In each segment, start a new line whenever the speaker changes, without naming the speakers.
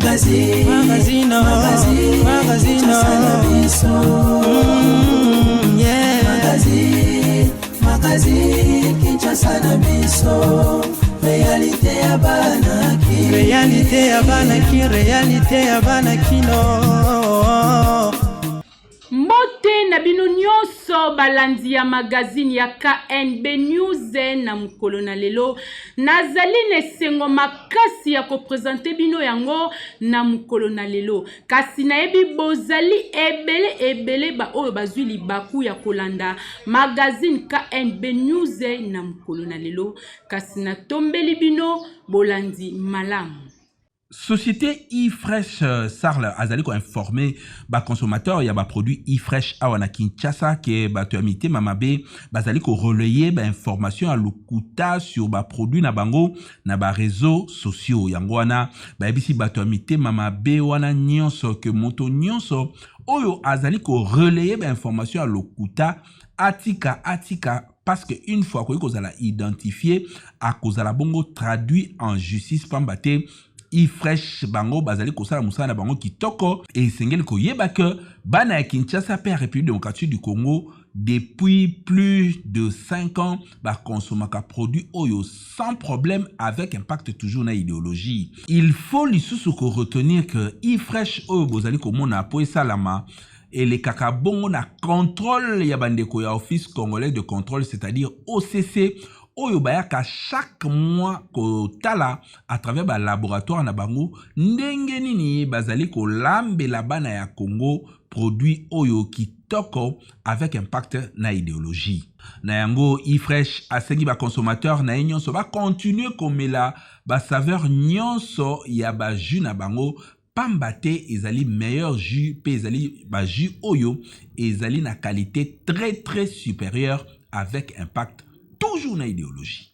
Magazine, magazine, magazine, magazine, yeah. Magazine, magazine, Kinshasa na biso. Réalité ya bana ki. Réalité ya bana ki, réalité ya bana kino.
Mbote na bino nyonso balandi ya magazine ya KNB News na mokolo na lelo. Nazali na esengo makasi ya kopresente bino yango na mokolo na lelo. Kasi nayebi bozali ebele ebele baoyo bazwi libaku ya kolanda magazine KNB News na mokolo na lelo. Kasi natombeli bino bolandi malamu.
Société e-fresh euh, sarl azali koinforme baconsommateur ya baproduit e-fresh awa na kinshasa ke bato ya mitema mabe bazali korelaye bainformation ya lokuta sur baproduit na bango na bareseau sociaux. Yango wana bayebisi bato ya mitema mabe wana nyonso ke moto nyonso oyo azali korelaye bainformation ya lokuta atika atika, parce que une fois akoki kozala identifié, akozala bongo traduit en justice, pamba te ifresh bango bazali kosala mosala na bango kitoko. Esengeli koyeba ke bana ya Kinshasa mpe ya République démocratique du Congo, depuis plus de 5 ans, bakonsomaka produit oyo sans problème, avec impact toujours na idéologie. Il faut lisusu koretenir que ifresh oyo bozali komona, po esalama, elekaka bongo na contrôle ya bandeko ya Office congolais de contrôle, c'est-à-dire OCC, oyo bayaka chaque mois kotala à travers balaboratoire na bango ndenge nini bazali kolambela bana ya Congo produit oyo kitoko avec impact na idéologie. Na yango, ifresh asengi baconsommateur na ye nyonso bakontinue komela basaveur nyonso ya bajus na bango, pamba te ezali meilleur jus mpe ezali bajus oyo ezali na qualité très très supérieure, avec impact toujours na idéologie.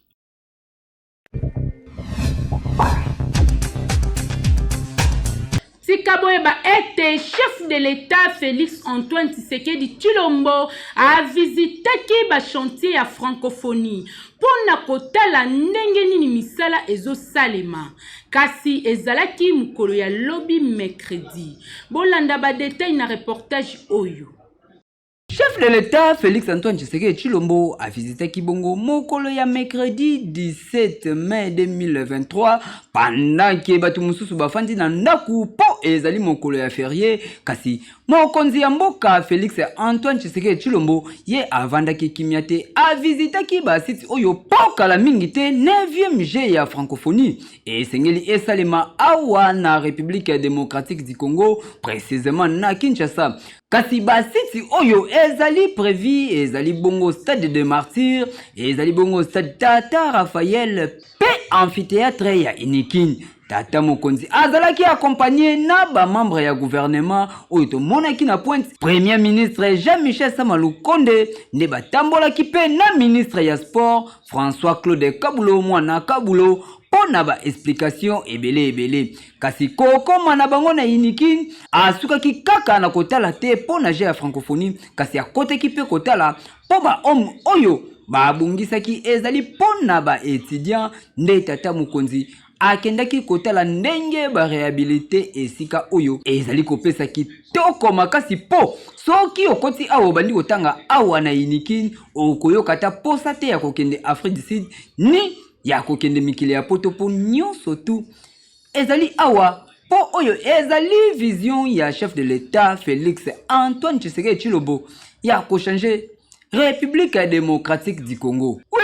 Tika boyeba ete chef de l'État Félix Antoine Tshisekedi Tshilombo avisitaki bachantier ya francophonie mpo na kotala ndenge nini misala ezosalema. Kasi ezalaki mokolo ya lobi mercredi. Bolanda badetail na reportage oyo.
Chef de l'État Félix Antoine Tshisekedi Tshilombo avisitaki bongo mokolo ya mercredi 17 mai 2023, pendant ke bato mosusu bafandi na ndaku mpo ezali mokolo ya ferie. Kasi mokonzi ya mboka Félix Antoine Tshisekedi Tshilombo ye avandaki kimia te, avisitaki basite oyo mpo kala mingi te 9e Jeux ya francophonie esengeli esalema awa na République démocratique du Congo, précisément na Kinshasa. Kasi basiti oyo ezali prévu ezali bongo Stade de Martyr, ezali bongo Stade Tata Raphaël mpe amphithéâtre ya Unikin. Tata mokonzi azalaki accompagné na bamembre ya gouvernement oyo tomonaki na pointe premier ministre Jean-Michel Sama Lukonde nde batambolaki mpe na ministre ya sport François Claude Kabulo Mwana Kabulo mpo na baexplication ebele ebele. Kasi kokoma na bango na Unikin, asukaki kaka na kotala te mpo na jeu ya francophonie, kasi akotaki mpe kotala mpo bahomme oyo babongisaki ezali mpo na baetudiant. Nde tata mokonzi akendaki kotala ndenge barehabilite esika oyo ezali kopesa kitoko makasi, mpo soki okoti awa, obandi kotanga awa na Unikin, okoyoka ata posa te ya kokende Afrique du Sud ni ya kokende mikili ya poto, mpo nyonso tu ezali awa, mpo oyo ezali vision ya chef de l'État Félix Antoine Tshisekedi Tshilombo ya kochanger République démocratique du Congo. Oui!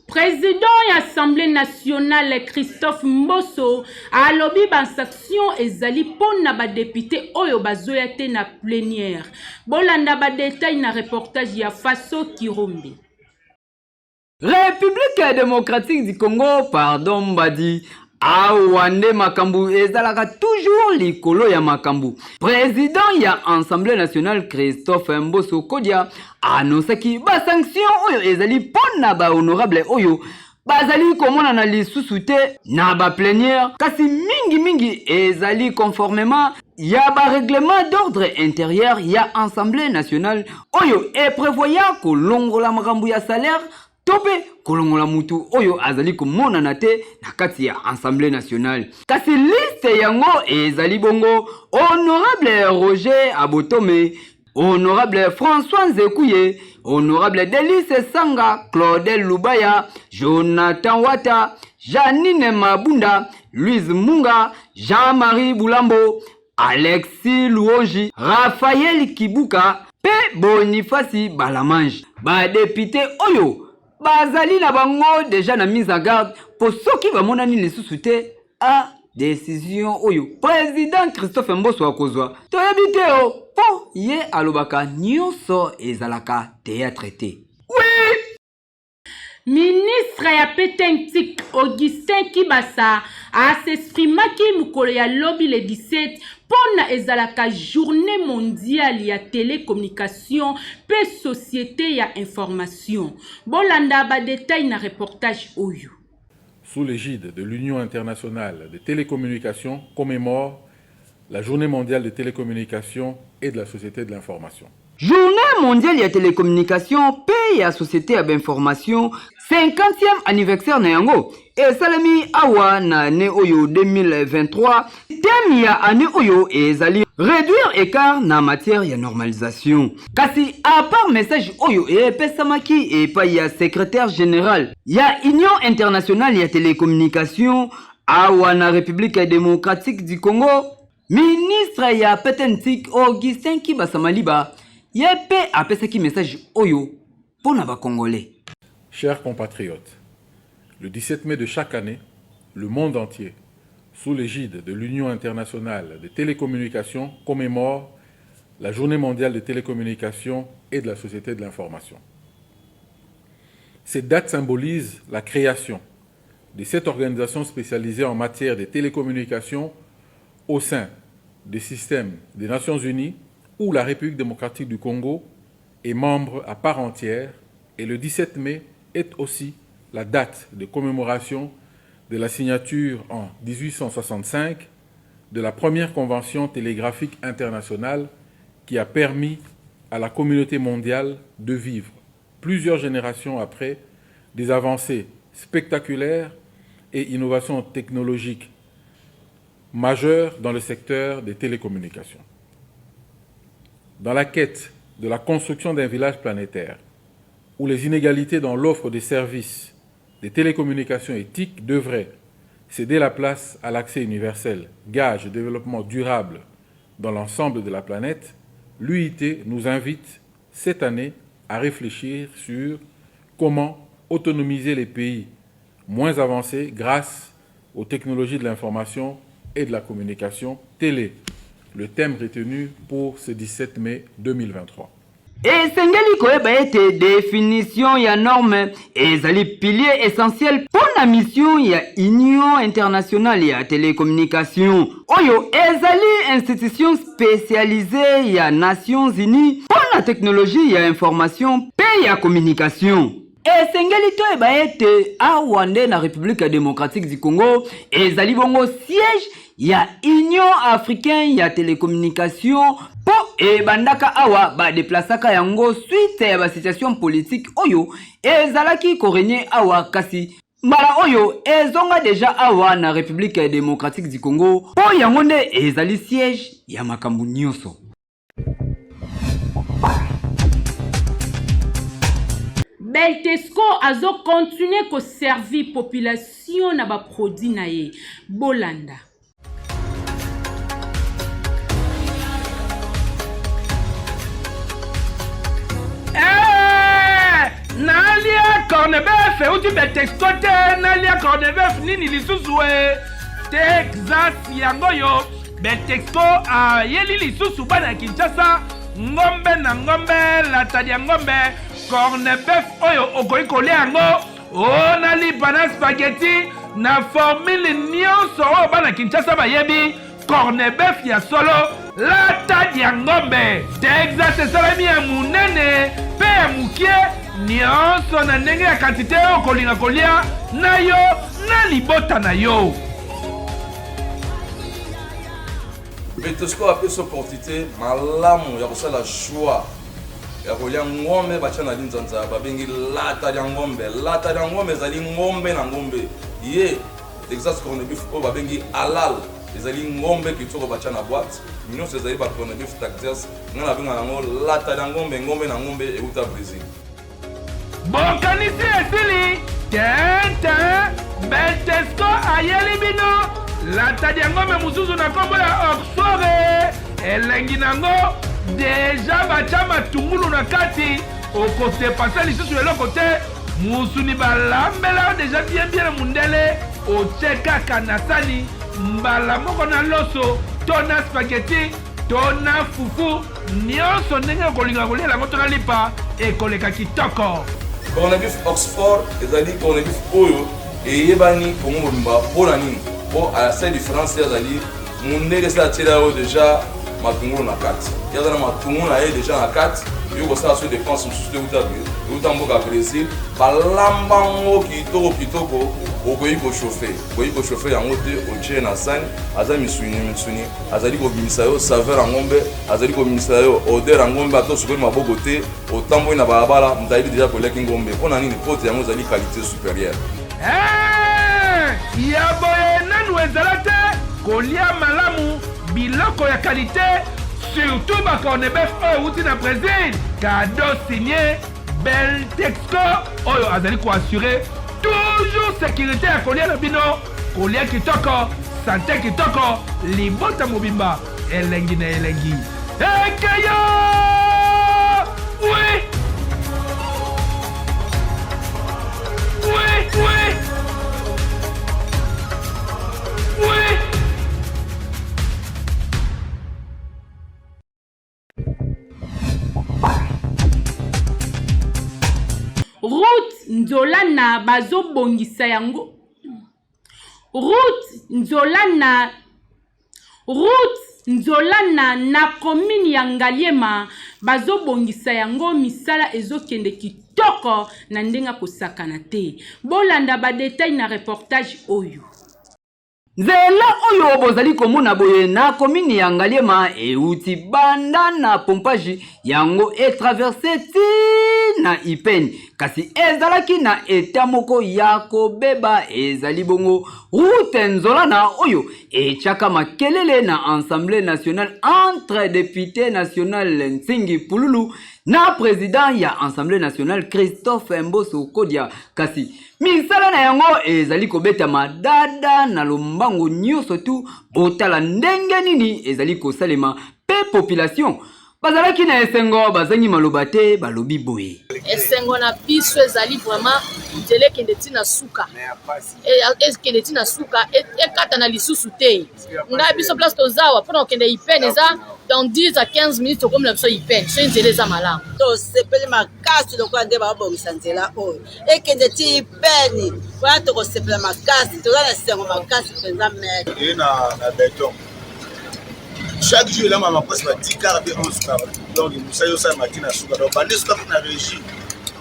Président ya Assemblée nationale Christophe Mboso alobi basanction ezali mpona badepute oyo bazoya te na plénière. Bolanda badetail na reportage ya Faso Kirombe.
République démocratique du Congo, pardon mbadi, awa nde makambo ezalaka toujours likolo ya makambo. Président ya Assemblée nationale Christophe Mboso Kodia anonsaki basanction oyo ezali mpo na bahonorable oyo bazali komonana lisusu te na baplénière, kasi mingimingi ezali conformément ya barèglement d'ordre intérieur ya Assemblée nationale oyo eprévoya kolongola makambo ya salaire. to mpe kolongola mutu oyo azali komonana te na kati ya Assemblée nationale. Kasi liste yango ezali bongo Honorable Roger Abotome, Honorable François Nzekuye, Honorable Delice Sanga, Claudel Lubaya, Jonathan Wata, Janine Mabunda, Louise Munga, Jean-Marie Bulambo, Alexis Luonji, Raphaël Kibuka mpe Boniface Balamange. Ba depute oyo bazali na bango deja na mise en garde mpo soki bamonani lisusu te a decision oyo president Christophe Mboso akozwa toyebi te o mpo ye alobaka nyonso ezalaka théâtre te. Oui!
Ministre ya PTNTIC Augustin Kibasa a s'exprimaki mokolo ya lobi le 17 mpo na ezalaka journée mondiale ya telecommunication mpe société ya information. Bolanda ba details na reportage oyo.
Sous l'égide de l'Union internationale des télécommunications commémore la Journée mondiale des télécommunications et de la société de l'information.
Journée mondiale ya telecommunication mpe ya société ya bainformation 50e anniversaire na yango esalemi awa na année oyo 2023. Thème ya année oyo ezali réduire écart na matière ya normalisation. Kasi à part message oyo epesamaki epai ya secrétaire général ya Union internationale ya télécommunication awa na République démocratique du Congo, ministre ya PTNTIC Augustin Kibasa Maliba ye mpe apesaki message oyo mpo na bacongolais.
Chers compatriotes, le 17 mai de chaque année, le monde entier, sous l'égide de l'Union internationale des télécommunications, commémore la Journée mondiale des télécommunications et de la société de l'information. Cette date symbolise la création de cette organisation spécialisée en matière de télécommunications au sein des systèmes des Nations Unies, où la République démocratique du Congo est membre à part entière, et le 17 mai est aussi la date de commémoration de la signature en 1865 de la première convention télégraphique internationale qui a permis à la communauté mondiale de vivre, plusieurs générations après, des avancées spectaculaires et innovations technologiques majeures dans le secteur des télécommunications. Dans la quête de la construction d'un village planétaire, où les inégalités dans l'offre des services des télécommunications éthiques devraient céder la place à l'accès universel, gage de développement durable dans l'ensemble de la planète, l'UIT nous invite cette année à réfléchir sur comment autonomiser les pays moins avancés grâce aux technologies de l'information et de la communication télé, le thème retenu pour ce 17 mai 2023.
Esengeli koyeba ete definition ya norme ezali pilier essentiel mpo na mission ya Union internationale ya telecommunication, oyo ezali institution spécialisée ya Nations Unies mpo na technologie ya information mpe ya communication. Esengeli toyeba ete awa nde na République démocratique du Congo ezali bongo siège ya Union africaine ya telecommunication, mpo ebandaka awa, badeplasaka yango suite ya basituation politique oyo ezalaki korenye awa, kasi mbala oyo ezonga deja awa na République démocratique du Congo, mpo yango nde ezali siège ya makambo nyonso.
Beltesco azo continuer ko servir population na ba produits na ye. Bolanda.
Eh, nalia cornebef euti Beltesco te, nalia cornebef nini lisusu e Texas yango oyo Beltexco ayeli lisusu bana ya Kinshasa ngombe na ngombe latadi ya ngombe cornebef oyo okoki kolia yango o na lipa na spaghetti na formule nyonso oyo bana Kinshasa bayebi. Cornebef ya solo latadi ya ngombe Texas esalemi ya monene mpe ya mokie nyonso na ndenge ya kantite oyo okolinga kolia na yo na libota na yo.
Betosco apesi opportunité malamu ya kosala choix. ya kolia ngombe batya na linzanza babengi lata lya ngombe. Lata lya ngombe ezali ngombe na ngombe ye Texas corned beef oyo babengi halal ezali ngombe kitoko batya na boîte nyonso ezali ba corned beef Texas ngai nabenga yango lata lya ngombe ngombe na ngombe euta Brésil.
Bokanisi esili tente Beltesco ayeli bino lata lya ngombe mosusu na nkombo ya Oxford elengi nango deja batya matungulu na kati okodepase lisusu eloko te musuni balambela yo deja bien bien na mundele otye kaka na sani mbala moko na loso to na spaghetti to na fufu Nionso ndenge okolinga koliela yango to na lipa ekoleka kitoko.
Corned beef Oxford ezali corned beef oyo eyebani Congo mobimba mpo na nini? Mpo asali difference ye azali mundele esi atiela yo deja matungulu na kati, ye aza na matungulu na ye deja na kati, yo kosala so depense mosusu te euta euta mboka Brésil, balamba ngo kitoko kitoko, okoki kochauffe okoki kochauffe yango te, otie na sani, aza misuni misuni azali kobimisa yo saveur ya ngombe azali kobimisa yo odeur ya ngombe ata osukoli maboko te otamboli na balabala moto ayebi deja koliaki ngombe mpo na nini pote yango ezali qualité supérieure
Hey! Ya boye nanu ezala te kolia malamu biloko ya qualité surtout ba cornebef oyo euti na Brésil cadeau signé Beltexco oyo azali ko assurer toujours sécurité ya kolia na bino Kolia kitoko, sante kitoko, libota mobimba elengi na elengi. Ekeyo! Oui! Oui, oui! Oui!
Route Nzolana bazobongisa yango Route Nzolana Route Nzolana na commune ya Ngaliema bazobongisa yango misala ezokende kitoko na ndenge ya kosakana te. Bolanda ba details na reportage oyo.
Nzela oyo bozali komona boye na komini ya Ngaliema euti banda na pompage yango etraverse ti na Ipene, kasi ezalaki na eta moko ya kobeba. Ezali bongo route Nzolana oyo etiaka makelele na Assemblée nationale entre depute national Nsingi Pululu na president ya Assemblée nationale Christophe Mboso Kodia, kasi Misala na yango ezali kobetama dada na lombango nyonso tu. Botala ndenge nini ezali kosalema pe population bazalaki na esengo, bazangi maloba te, balobi boye.
Esengo na biso ezali vraiment nzela ekende ti na suka, ekende ti na suka, ekatana lisusu te. Ngai biso place tozawa mpona kokende ipene eza dans 10 à 15 minutes tokomi na biso ipene soki nzela eza malamu.
Tosepeli makasi lokola nde babongisa nzela oyo ekende ti ipene wana, tokosepela makasi, toza na esengo makasi mpenza. Meke
eye na beton chaque jour elamba makosi ba 10 car be 11 car, donc mosali osalema ti na suka, donc bande suka na régie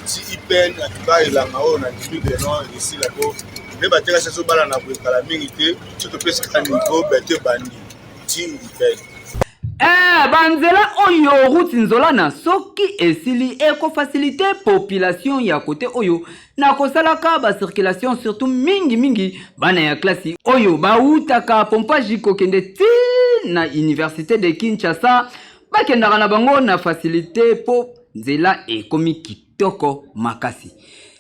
ti ipene. En tout cas elanga oyo na ndimi beno esila po nde batekasi ezobala na boye kala mingi te, so topesi kaka niveau beto ebandi ti ipene.
Eh, banzela oyo route Nzolana soki esili ekofasilite population ya kote oyo na kosalaka ba circulation, surtout mingi mingi bana ya klasi oyo bautaka pompage kokende ti na université de Kinshasa, bakendaka na bango na facilité po nzela ekomi kitoko makasi.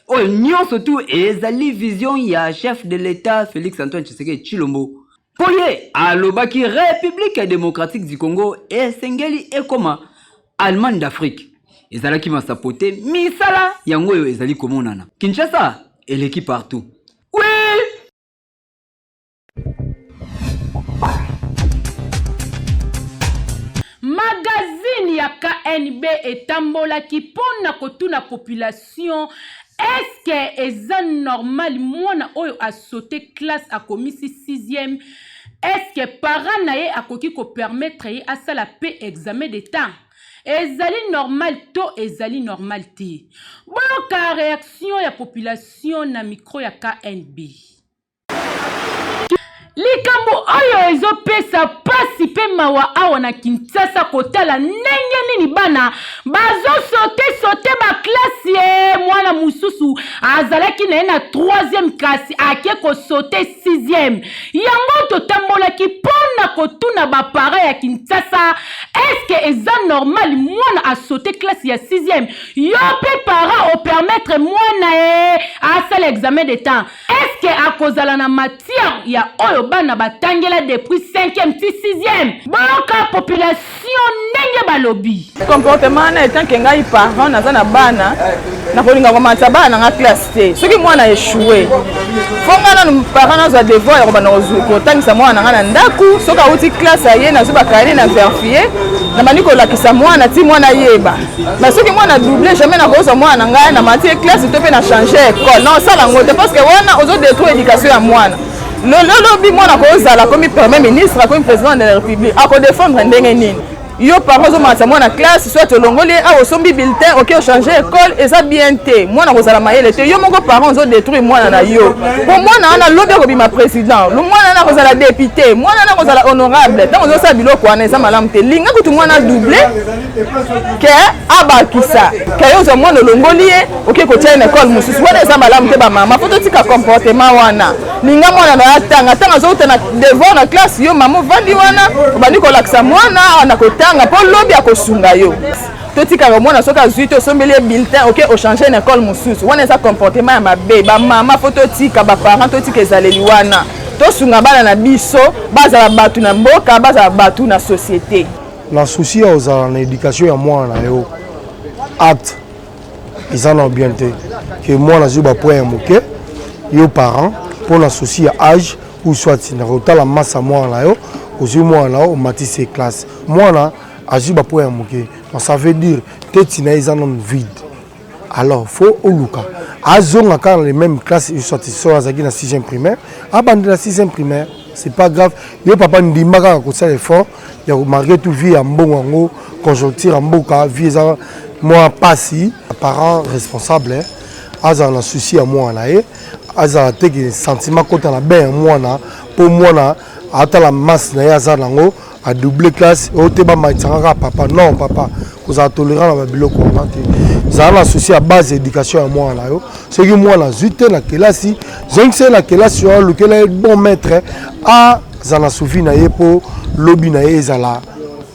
Oyo nyonso tu ezali vision ya chef de l'État Félix Antoine Tshisekedi Tshilombo, mpo ye alobaki République démocratique du Congo esengeli ekoma Allemagne d'Afrique. Ezalaki masapo te, misala yango oyo ezali komonana. Kinshasa eleki partout. Oui!
Magazine ya KNB etambolaki mpo na kotuna population eske eza normal mwana oyo asaute classe akomisi 6e, eske parent na ye akoki kopermettre ye asala pe examen d'etat? Ezali normal to ezali normal te? Boyoka reaction ya population na micro ya KNB. Likambo oyo ezopesa pasi. pasi pe mawa awa na Kinshasa kotala ndenge nini bana bazo sote sote ba classe ye mwana mosusu azalaki na ye na 3e kasi ake kosote 6e yango totambolaki mpo na kotuna ba parents ya Kinshasa eske eza normal mwana asote classe ya 6e yo mpe parent opermettre mwana ye asala examen d'etat Est-ce que akozala na matière ya oyo bana batangela depuis 5e ti 6e? Boyoka population ndenge balobi.
Comportement wana etant que ngai parent naza na bana nakolinga komatisa bana na nga classe te soki mwana echoue fo ngai nanu parent nazwa devoir ya kobanda kotangisa mwana na ngai na ndako soki awuti classe aye nazwi bakaye na verifie nabandi kolakisa mwana ti mwana ayeba mais soki mwana double jamais nakozwa mwana na ngai na mati ye classe to mpe na change école na osala yango te parce que wana ozo détruire éducation ya mwana lolobi mwana akozala akomi premier ministre akomi président de la république akodefendre ndenge nini yo parent ozomatisa mwana classe soit olongoli ye awa osombi bulletin oke ochange école eza bien te mwana akozala mayele te yo moko parent ozodétruire mwana na yo mpo mwana wana lobi akobima président mwana wana akozala député mwana wana akozala honorable ntango ozosala biloko wana eza malamu te linga kutu mwana double ke abakisa ke yo ozwa mwana olongoli ye oke kotia ye na ekole mosusu wana eza malamu te bamama fo totika comportement wana linga mwana na yo atanga ntango azouta na devoir na classe yo mama ovandi wana obandi kolakisa mwana na kotanga mpo lobi akosunga yo totikaka mwana soki azwi te osombeli ye bulletin oke ochange na ekole mosusu wana eza comportement ya mabe bamama fo totika baparent totika ezaleli wana tosunga bana na biso bazala bato na mboka bazala bato na société
Na souci ya kozala na education ya mwana na yo acte eza na bien te ke mwana azwi ba point ya moke yo parent mpo na souci ya age ou soit na kotala masa mwana na yo ozwi mwana na yo omatisi ye classe mwana azwi ba point ya moke donc ça veut dire teti na ye eza nanu vide alors faut oluka azonga kaka na les mêmes classe soit soki azalaki na 6e primaire abandela 6e primaire c'est pas grave yo papa ndima kaka kosala effort ya malgré tout vie ya mbongo yango conjoncture ya mboka vie eza mwa pasi parent responsable azala na souci ya mwana na ye azala te ke sentiment kota na bain ya mwana mpo mwana atala masse na ye aza nango a double classe oyo te bamatisanga kaka papa non papa kozala tolerant na babiloko wana te zala na souci ya base éducation ya mwana na yo soki mwana azwi te na kelasi zongisa ye na kelasi wana lukela ye bon maître aza na suivi na ye mpo lobi na ye ezala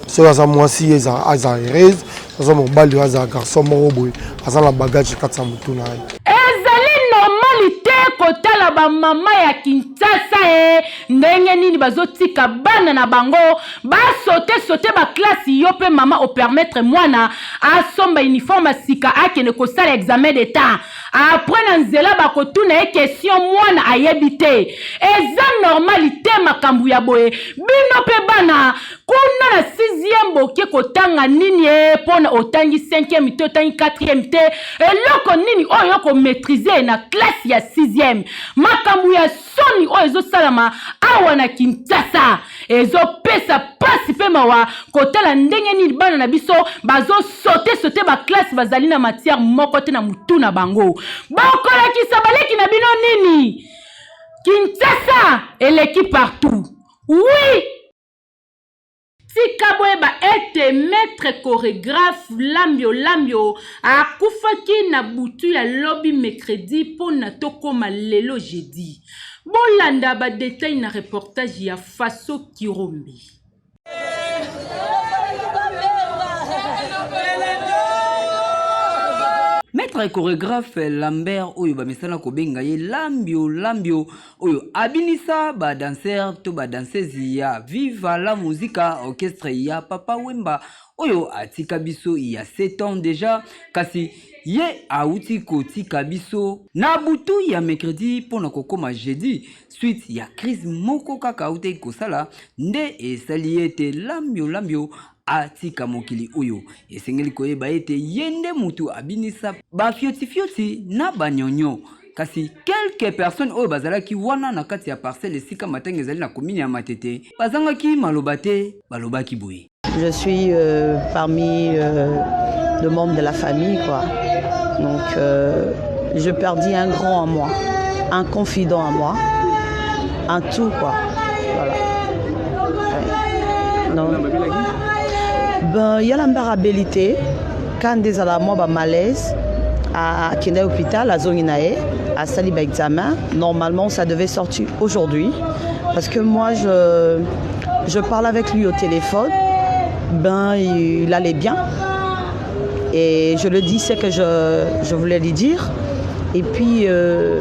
soki aza mwasi azala heureuse aza mobali oyo azala garçon moko boye aza na bagage kati ya motu na ye
ezali normali te kotala bamama ya kinshasa e ndenge nini bazotika bana na bango basote sote baklasi yo mpe mama opermettre mwana asomba uniforme ya sika akende kosala examen d'etat apres na nzela bakotuna ye question mwana ayebi te eza normali te makambo ya boye bino mpe bana kuna na 6e boke kotanga nini e mpona otangi 5e te otangi 4e te eloko nini oyo okomaîtrise na classe ya 6e makambo ya soni oyo ezosalama awa na Kinshasa ezopesa pasi mpe mawa kotala ndenge nini bana na biso bazosote sote baklase bazali na matière moko te na mutu na bango. Bokolakisa baleki na bino nini? Kinshasa eleki partout. Oui! Tika boyeba ete maitre choregraphe Lambio Lambio akufaki na butu ya lobi mecredi mpo na tokoma lelo jeudi. Bolanda ba details na reportage ya Faso Kirombe.
Maître choregraphe Lambert oyo bamesana kobenga ye Lambio Lambio oyo abinisa ba danseur to ba danseuse ya Viva la Musica orchestre ya Papa Wemba oyo atika biso il y a 7 ans déjà kasi ye awuti kotika biso na butu ya mercredi mpo na kokoma jeudi suite ya crise moko kaka awutaki kosala nde esali ye ete lambio lambio atika mokili oyo. Esengeli koyeba ete ye nde mutu abinisa ba fiotifioti na ba nyonyo. Kasi quelques personnes oyo bazalaki wana na kati ya parcelle esika matanga ezali na commune ya Matete bazangaki maloba te, balobaki boye.
Je suis euh, parmi euh, le membre de la famille, quoi. Donc, euh, je perdis un grand à moi, un confident à moi, un tout, quoi. Voilà. Ouais. Non. Ben, ya Lambert abeli te ka nde ezala mwa ba malaise akendaki hôpital azongi na ye asali ba examen normalement ça devait sortir aujourd'hui parce que moi je je parle avec lui au téléphone ben il allait bien et je le dis ce que je, je voulais lui dire et puis euh,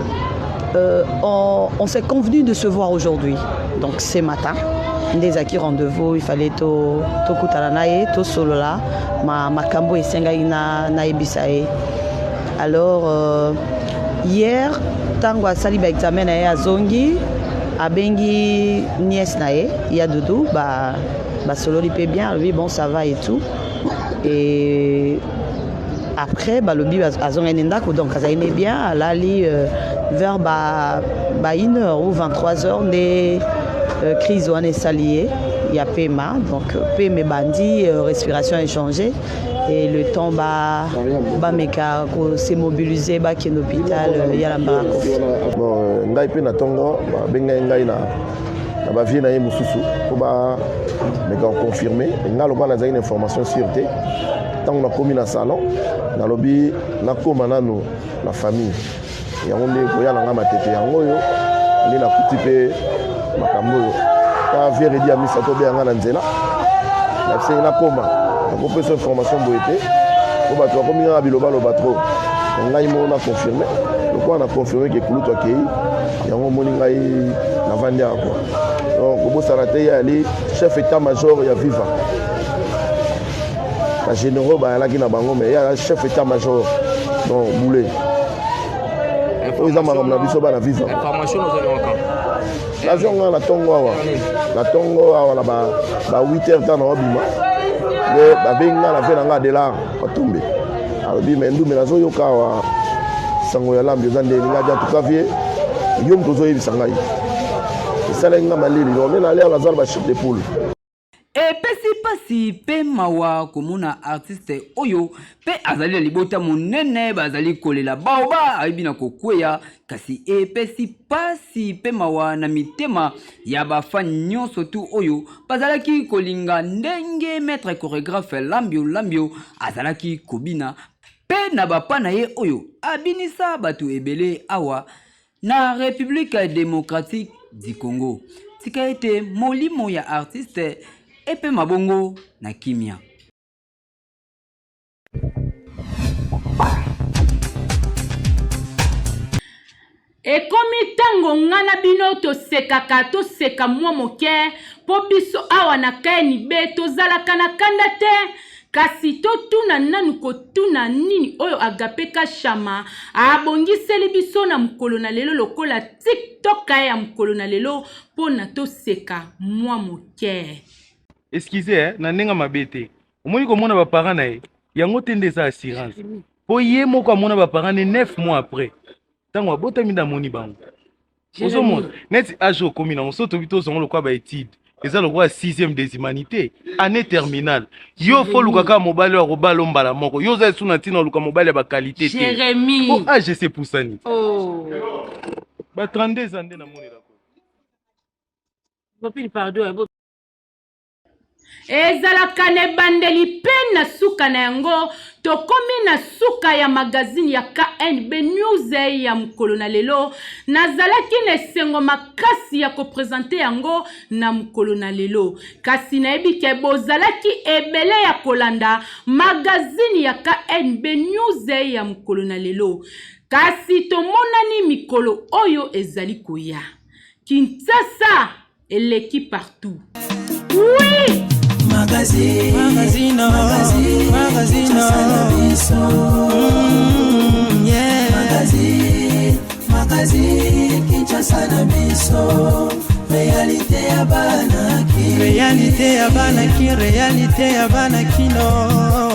euh, on, on s'est convenu de se voir aujourd'hui donc ce matin nde ezalaki rendez-vous il fallait tokutana na ye tosolola ma, makambo esengaki nayebisa ye alors euh, hier ntango asali baexamen na ye azongi abengi nièce na ye ya dudu basololi ba mpe bien alobi bon ça va et tout et après balobi azongaki na ndako donc azali ne bien alali euh, vers ba, ba 1 heure ou 23 heures nde euh, crise wana esali ye ya pema donc euh, pema ebandi euh, respiration échangée et le temps ba bameka kose mobiliser bakende hôpital euh, ya lambaka kofi
bon euh, ngai mpe na ntongo babengai ngai na na bavie na ye mosusu mpo bameka koconfirme ngai lokola nazalaki na information sur te ntango nakomi na salon nalobi nakoma nanu na famille yango nde koya na ngai matete yango oyo nde nakuti mpe makambo oyo ta vie redi ya misa tobeya ngai na nzela nasengi nakoma nakopesa information boye te mpo bato bakomi kaka bilobaloba trop ngai moko na confirme lokola na confirme ke kulutu akei yango omoni ngai navandi awa kua donc kobosana te ye ali chef état major ya viva ba généraux bayalaki na bango mais ye aza chef état major donc boule oyo eza makambo na biso bana viva nazwi yango na ntongo awa na ntongo awa na ba 8 heures ntango naobima nde babengi nga na ve na nga adelar batombe alobi me ndume nazoyoka awa sango ya lambi eza nde elinga dia tuka vie yo moto ozoyebisa ngai esalaki nga malili donc nde nalia naza na bachef de poule
Epesi pasi pe mawa komona artiste oyo pe azali na libota monene bazali kolela baoba ayebi na kokweya kasi epesi pasi pe mawa na mitema ya ba fan nyonso tu oyo bazalaki kolinga ndenge maître choregraphe Lambio Lambio azalaki kobina pe na ba pas na ye oyo abinisa bato ebele awa Na Republique democratique du Congo, tika ete molimo ya artiste epema bongo na kimia.
Ekomi ntango nga na bino tosekaka, toseka mwa moke, mpo biso awa na KNB tozalaka na kanda te. Kasi totuna nanu kotuna nini oyo Agape Kashama abongiseli biso na mokolo na lelo lokola TikTok ya mokolo na lelo mpo na toseka mwa moke.
Excusez eh, na ndenge mabe te. Omoni komona ba parents na ye, yango te nde eza assurance. Po ye moko amona ba parents ne 9 mois après. Tango abotami nde amoni bango. ozomona neti age okomi nango so tobi tozongo lokola baétude eza lokola sixième des humanités année terminale yo fo oluka kaka mobali oyo akobala yo mbala moko yo oza esu na ntina oluka mobali ya bakalite te po age esi epusani oh. ba 32 eza nde namonela
Ezalaka na ebandeli mpe na suka na yango. Tokomi na suka ya magazini ya KNB News ya mokolo na lelo. Nazalaki na esengo makasi ya kopresente yango na mokolo na lelo, kasi nayebi ke bozalaki ebele ya kolanda magazini ya KNB News ya mokolo na lelo. Kasi tomonani mikolo oyo ezali koya. Kinshasa eleki partout. Oui!
Magazine, magazine, magazine, magazine, yeah. Magazine, magazine, Kinshasa na biso. Réalité ya bana ki. Réalité ya bana ki, réalité ya bana kino.